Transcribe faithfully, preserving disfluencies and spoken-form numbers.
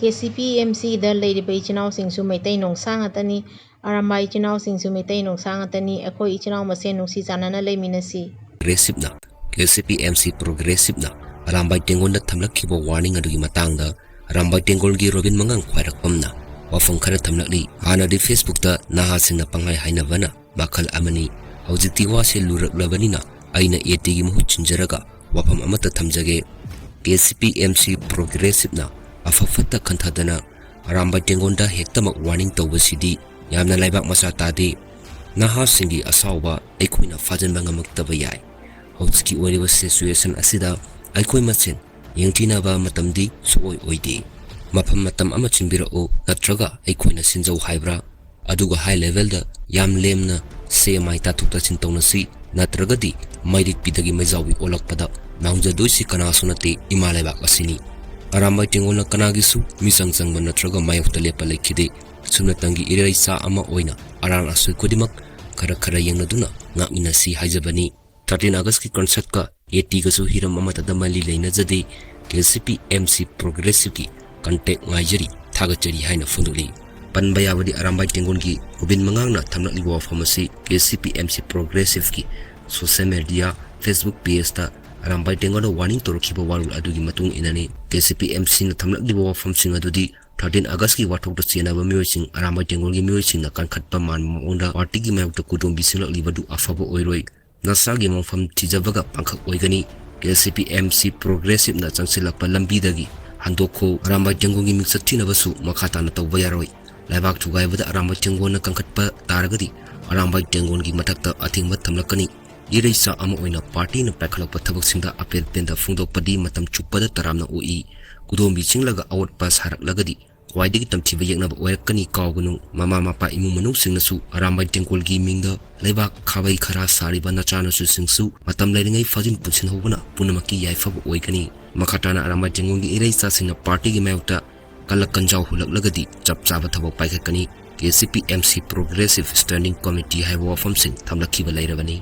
ꯀꯦ C P M ꯁꯤꯗ ꯂꯩꯔꯤꯕ ꯏꯆꯤꯟ ꯏꯅꯥꯎꯁꯤꯡꯁꯨ ꯃꯩꯇꯩ ꯅꯣꯡꯁꯥ ꯉꯥꯛꯇꯅꯤ꯫ ꯑꯔꯥꯝꯕꯥꯏ ꯏꯆꯤꯟ ꯏꯅꯥꯎꯁꯤꯡꯁꯨ ꯃꯩꯇꯩ ꯅꯣꯡꯁꯥ ꯉꯥꯛꯇꯅꯤ꯫ ꯑꯩꯈꯣꯏ ꯏꯆꯤꯟ ꯏꯅꯥꯎ ꯃꯁꯦꯟ ꯅꯨꯡꯁꯤ ꯆꯥꯟꯅꯅ ꯂꯩꯃꯤꯟꯅꯁꯤ꯫ ꯄ꯭ꯔꯣꯒ꯭ꯔꯦꯁꯤꯞꯅ ꯀꯦ ꯁꯤ ꯄꯤ ꯑꯦꯝ ꯁꯤ ꯄ꯭ꯔꯣꯒ꯭ꯔꯦꯁꯤꯞꯅ ꯑꯔꯥꯝꯕꯥꯏ ꯇꯦꯡꯒꯣꯜꯗ ꯊꯝꯂꯛꯈꯤꯕ ꯋꯥꯔꯅꯤꯡ ꯑꯗꯨꯒꯤ ꯃꯇꯥꯡꯗ ꯑꯔꯥꯝꯕꯥꯏ ꯇꯦꯡꯒꯣꯜꯒꯤ ꯔꯣꯕꯤꯟ ꯃꯉꯥꯡ ꯈ꯭ꯋꯥꯏꯔꯥꯛꯄꯝꯅ ꯋꯥꯐꯝ ꯈꯔ ꯊꯝꯂꯛꯂꯤ꯫ ꯍꯥꯟꯅꯗꯤ ꯐꯦꯁꯕꯨꯛꯇ ꯅꯍꯥꯁꯤꯡꯅ ꯄꯪꯍꯥꯏ ꯍꯥꯏꯅꯕꯅ ꯃꯈꯜ ꯑꯃꯅꯤ꯫ ꯍꯧꯖꯤꯛꯇꯤ ꯋꯥꯁꯦ ꯂꯨꯔꯛꯂꯕꯅꯤꯅ ꯑꯩꯅ ꯑꯦ ꯇꯤꯒꯤ ꯃꯍꯨꯠ ꯁꯤꯟꯖꯔꯒ ꯋꯥꯐꯝ ꯑꯃꯠꯇ ꯊꯝꯖꯒꯦ꯫ ꯀꯦ ꯁꯤ ꯄꯤ ꯑꯦꯝ ꯁꯤ ꯄ꯭ꯔꯣꯒ꯭ꯔꯦꯁꯤꯞꯅ ꯑꯐ ꯐꯠꯇ ꯈꯟꯊꯗꯅ ꯑꯔꯥꯝꯕꯥꯏ ꯇꯦꯡꯒꯣꯟꯗ ꯍꯦꯛꯇꯃꯛ ꯋꯥꯔꯅꯤꯡ ꯇꯧꯕꯁꯤꯗꯤ ꯌꯥꯝꯅ ꯂꯩꯕꯥꯛ ꯃꯆꯥ ꯇꯥꯗꯦ꯫ ꯅꯍꯥꯁꯤꯡꯒꯤ ꯑꯁꯥꯎꯕ ꯑꯩꯈꯣꯏꯅ ꯐꯥꯖꯤꯟꯕ ꯉꯝꯃꯛꯇꯕ ꯌꯥꯏ꯫ ꯍꯧꯖꯤꯛꯀꯤ ꯑꯣꯏꯔꯤꯕ ꯁꯤꯆꯨꯋꯦꯁꯟ ꯑꯁꯤꯗ ꯑꯩꯈꯣꯏ ꯃꯁꯦꯟ ꯌꯦꯡꯊꯤꯅꯕ ꯃꯇꯝꯗꯤ ꯁꯨꯛꯑꯣꯏ ꯑꯣꯏꯗꯦ꯫ ꯃꯐꯝ ꯃꯇꯝ ꯑꯃ ꯁꯤꯟꯕꯤꯔꯛꯎ, ꯅꯠꯇ꯭ꯔꯒ ꯑꯩꯈꯣꯏꯅ ꯁꯤꯟꯖꯧ ꯍꯥꯏꯕ꯭ꯔꯥ? ꯑꯗꯨꯒ ꯍꯥꯏ ꯂꯦꯚꯦꯜꯗ ꯌꯥꯝ ꯂꯦꯝꯅ ꯁꯦ ꯃꯥꯏ ꯇꯥꯊꯣꯛ ꯇꯥꯁꯤꯟ ꯇꯧꯅꯁꯤ, ꯅꯠꯇ꯭ꯔꯒꯗꯤ ꯃꯩꯔꯤꯛꯄꯤꯗꯒꯤ ꯃꯩꯖꯥꯎꯕꯤ ꯑꯣꯜꯂꯛꯄꯗ ꯃꯥꯡꯖꯗꯣꯏꯁꯤ ꯀꯅꯥꯁꯨ ꯅꯠꯇꯦ, ꯏꯃꯥ ꯂꯩꯕꯥꯛ ꯑꯁꯤꯅꯤ꯫ ꯑꯔꯥꯝꯕꯥꯏ ꯇꯦꯡꯒꯣꯜꯅ ꯀꯅꯥꯒꯤꯁꯨ ꯃꯤꯆꯪ ꯆꯪꯕ ꯅꯠꯇ꯭ꯔꯒ ꯃꯥꯌꯣꯛꯇ ꯂꯦꯞꯄ ꯂꯩꯈꯤꯗꯦ꯫ ꯁꯨꯞꯅꯇꯪꯒꯤ ꯏꯔꯩꯆꯥ ꯑꯃ ꯑꯣꯏꯅ ꯑꯔꯥꯟ ꯑꯁꯣꯏ ꯈꯨꯗꯤꯡꯃꯛ ꯈꯔ ꯈꯔ ꯌꯦꯡꯅꯗꯨꯅ ꯉꯥꯛꯃꯤꯟꯅꯁꯤ ꯍꯥꯏꯖꯕꯅꯤ꯫ ꯊꯥꯔꯇꯤꯟ ꯑꯥꯒꯁꯀꯤ ꯀꯟꯁꯔꯠꯀ ꯑꯦ ꯇꯤꯒꯁꯨ ꯍꯤꯔꯝ ꯑꯃꯠꯇꯗ ꯃꯔꯤ ꯂꯩꯅꯖꯗꯦ꯫ ꯀꯦ C P M C ꯄ꯭ꯔꯣꯒ꯭ꯔꯦꯁꯤꯞꯀꯤ contact ꯉꯥꯏꯖꯔꯤ, ꯊꯥꯒꯠꯆꯔꯤ ꯍꯥꯏꯅ ꯐꯣꯡꯗꯣꯛꯂꯤ꯫ ꯄꯟꯕ ꯌꯥꯕꯗꯤ ꯑꯔꯥꯝꯕꯥꯏ ꯇꯦꯡꯒꯣꯜꯒꯤ ꯔꯣꯕꯤꯟ ꯃꯉꯥꯡꯅ ꯊꯝꯂꯛꯂꯤꯕ ꯋꯥꯐꯝ ꯑꯁꯤ ꯀꯦ ꯁꯤ ꯄꯤ ꯑꯦꯝ ꯁꯤ ꯄ꯭ꯔꯣꯒ꯭ꯔꯦꯁꯤꯞꯀꯤ ꯁꯣꯁꯤꯌꯦꯜ ꯃꯦꯗꯤꯌꯥ, ꯐꯦꯁꯕꯨꯛ ꯄꯦꯖꯇ ꯑꯔꯥꯝꯕꯥꯏ ꯇꯦꯡꯒꯣꯜꯗ ꯋꯥꯔꯅꯤꯡ ꯇꯧꯔꯛꯈꯤꯕ ꯋꯥꯔꯣꯜ ꯑꯗꯨꯒꯤ ꯃꯇꯨꯡ ꯏꯟꯅꯅꯤ꯫ ꯀꯦ ꯁꯤ ꯄꯤ ꯑꯦꯝ ꯁꯤꯅ ꯊꯝꯂꯛꯂꯤꯕ ꯋꯥꯐꯝꯁꯤꯡ ꯑꯗꯨꯗꯤ ꯊꯥꯔꯇꯤꯟ ꯑꯥꯒꯁꯀꯤ ꯋꯥꯊꯣꯛꯇ ꯆꯦꯟꯅꯕ ꯃꯤꯑꯣꯏꯁꯤꯡ, ꯑꯔꯥꯝꯕꯥꯏ ꯇꯦꯡꯒꯣꯜꯒꯤ ꯃꯤꯑꯣꯏꯁꯤꯡꯅ ꯀꯟꯈꯠꯄ ꯃꯥꯟꯕ ꯃꯑꯣꯡꯗ ꯄꯥꯔꯇꯤꯒꯤ ꯃꯥꯌꯣꯛꯇ ꯈꯨꯗꯣꯝꯕꯤ ꯁꯤꯡꯂꯛꯂꯤꯕꯗꯨ ꯑꯐꯕ ꯑꯣꯏꯔꯣꯏ꯫ ꯅꯁꯥꯒꯤ ꯃꯐꯝ ꯊꯤꯖꯕꯒ ꯄꯥꯡꯈꯛ ꯑꯣꯏꯒꯅꯤ꯫ ꯀꯦ ꯁꯤ ꯄꯤ ꯑꯦꯝ ꯁꯤ ꯄ꯭ꯔꯣꯒ꯭ꯔꯦꯁꯤꯞꯅ ꯆꯪꯁꯤꯜꯂꯛꯄ ꯂꯝꯕꯤꯗꯒꯤ ꯍꯟꯗꯣꯛꯈꯣ꯫ ꯑꯔꯥꯝꯕꯥꯏ ꯇꯦꯡꯒꯣꯜꯒꯤ ꯃꯤꯡꯆꯠ ꯊꯤꯅꯕꯁꯨ ꯃꯈꯥ ꯇꯥꯅ ꯇꯧꯕ ꯌꯥꯔꯣꯏ꯫ ꯂꯩꯕꯥꯛ ꯊꯨꯒꯥꯏꯕꯗ ꯑꯔꯥꯝꯕꯥꯏ ꯇꯦꯡꯒꯣꯜꯅ ꯀꯟꯈꯠꯄ ꯇꯥꯔꯒꯗꯤ ꯑꯔꯥꯝꯕꯥꯏ ꯇꯦꯡꯒꯣꯜꯒꯤ ꯃꯊꯛꯇ ꯑꯊꯤꯡꯕ ꯊꯝꯂꯛꯀꯅꯤ꯫ ꯏꯔꯩꯆꯥ ꯑꯃ ꯑꯣꯏꯅ ꯄꯥꯔꯇꯤꯅ ꯄꯥꯏꯈꯠꯂꯛꯄ ꯊꯕꯛꯁꯤꯡꯗ ꯑꯄꯦꯟ ꯄꯦꯟꯗ ꯐꯣꯡꯗꯣꯛꯄꯗꯤ ꯃꯇꯝ ꯆꯨꯞꯄꯗ ꯇꯔꯥꯝꯅ ꯑꯣꯛꯏ꯫ ꯈꯨꯗꯣꯝꯕꯤ ꯆꯤꯡꯂꯒ ꯑꯋꯣꯠꯄ ꯁꯥꯔꯛꯂꯒꯗꯤ ꯈ꯭ꯋꯥꯏꯗꯒꯤ ꯇꯝꯊꯤꯕ ꯌꯦꯛꯅꯕ ꯑꯣꯏꯔꯛꯀꯅꯤ꯫ ꯀꯥꯎꯒꯅꯨ, ꯃꯃꯥ ꯃꯄꯥ ꯏꯃꯨꯡ ꯃꯅꯨꯡꯁꯤꯡꯅꯁꯨ ꯑꯔꯥꯝꯕꯥꯏ ꯇꯦꯡꯒꯣꯜꯒꯤ ꯃꯤꯡꯗ ꯂꯩꯕꯥꯛ ꯈꯥꯕꯩ ꯈꯔꯥ ꯁꯥꯔꯤꯕ ꯅꯆꯥꯅꯁꯨꯁꯤꯡꯁꯨ ꯃꯇꯝ ꯂꯩꯔꯤꯉꯩ ꯐꯥꯖꯤꯟ ꯄꯨꯟꯁꯤꯟꯍꯧꯕꯅ ꯄꯨꯝꯅꯃꯛꯀꯤ ꯌꯥꯏꯐꯕ ꯑꯣꯏꯒꯅꯤ꯫ ꯃꯈꯥ ꯇꯥꯅ ꯑꯔꯥꯝꯕꯥꯏ ꯇꯦꯡꯒꯣꯜꯒꯤ ꯏꯔꯩꯆꯥꯁꯤꯡꯅ ꯄꯥꯔꯇꯤꯒꯤ ꯃꯥꯌꯣꯛꯇ ꯀꯜꯂꯛ ꯀꯟꯖꯥꯎ ꯍꯨꯜꯂꯛꯂꯒꯗꯤ ꯆꯞ ꯆꯥꯕ ꯊꯕꯛ ꯄꯥꯏꯈꯠꯀꯅꯤ꯫ K C P M C progressive standing committee ꯍꯥꯏꯕ ꯋꯥꯐꯝꯁꯤꯡ ꯊꯝꯂꯛꯈꯤꯕ ꯂꯩꯔꯕꯅꯤ꯫